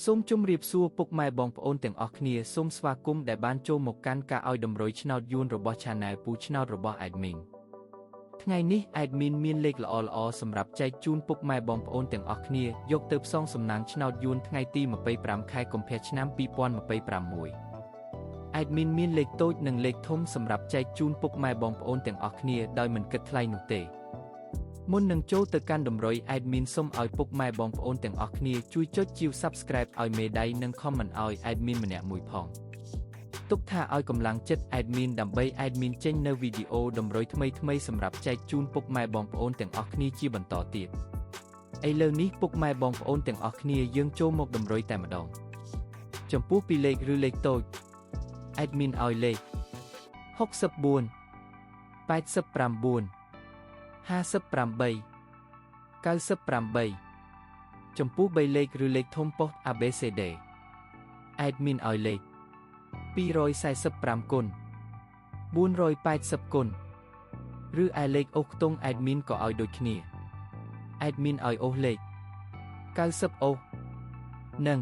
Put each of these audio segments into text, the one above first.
សូមជម្រាបសួរពុកម៉ែបងប្អូនទាំងអស់គ្នាសូមស្វាគមន៍ដែលបានចូលមកកាន់ការឲ្យតម្រុយឆ្នោតយួនរបស់ Channel ពូឆ្នោតរបស់ Admin ថ្ងៃនេះ Admin មានលេខល្អៗសម្រាប់ចែកជូនពុកម៉ែបងប្អូនទាំងអស់គ្នាយកទៅផ្សងសំណាងឆ្នោតយួនថ្ងៃទី25ខែកុម្ភៈឆ្នាំ2026 Admin មានលេខតូចនិងលេខធំសម្រាប់ចែកជូនពុកម៉ែបងប្អូនទាំងអស់គ្នាដោយមិនគិតថ្លៃនោះទេ មុននឹងចូលទៅកាន់តម្រុយ admin សូមឲ្យពុកម៉ែបងប្អូនទាំងអស់គ្នាជួយចុចជាវ Subscribe ឲ្យមេដៃនិង comment ឲ្យ admin ម្នាក់មួយផងទុកថាឲ្យកម្លាំងចិត្ត admin ដើម្បី admin ចេញនៅវីដេអូតម្រុយថ្មីៗសម្រាប់ចែកជូនពុកម៉ែបងប្អូនទាំងអស់គ្នាជាបន្តទៀតឥឡូវនេះពុកម៉ែបងប្អូនទាំងអស់គ្នាយើងចូលមកតម្រុយតែម្ដងចំពោះពីលេខឬលេខតូច admin ឲ្យលេខ64 89 58 98ចំពោះ3លេខឬលេខធំប៉ុស្តិ៍ ABCD admin ឲ្យលេខ245គុណ480គុណឬឯលេខអូសខ្ទង់ admin ក៏ឲ្យដូចគ្នា admin ឲ្យអូសលេខ90អូសនិង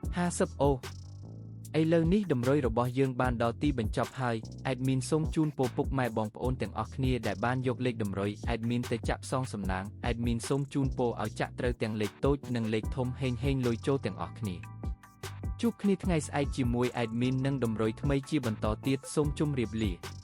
50អូសឥឡូវនេះតម្រុយរបស់យើងបានដល់ទីបញ្ចប់ហើយ admin សូមជូនពរពុកម៉ែបងប្អូនទាំងអស់គ្នាដែលបានយកលេខតម្រុយ admin ទៅចាក់ផ្សងសំណាង admin សូមជូនពរឲ្យចាក់ត្រូវទាំងលេខតូចនិងលេខធំហេងហេងលុយចូលទាំងអស់គ្នាជួបគ្នាថ្ងៃស្អែកជាមួយ admin និងតម្រុយថ្មីជាបន្តទៀតសូមជម្រាបលា។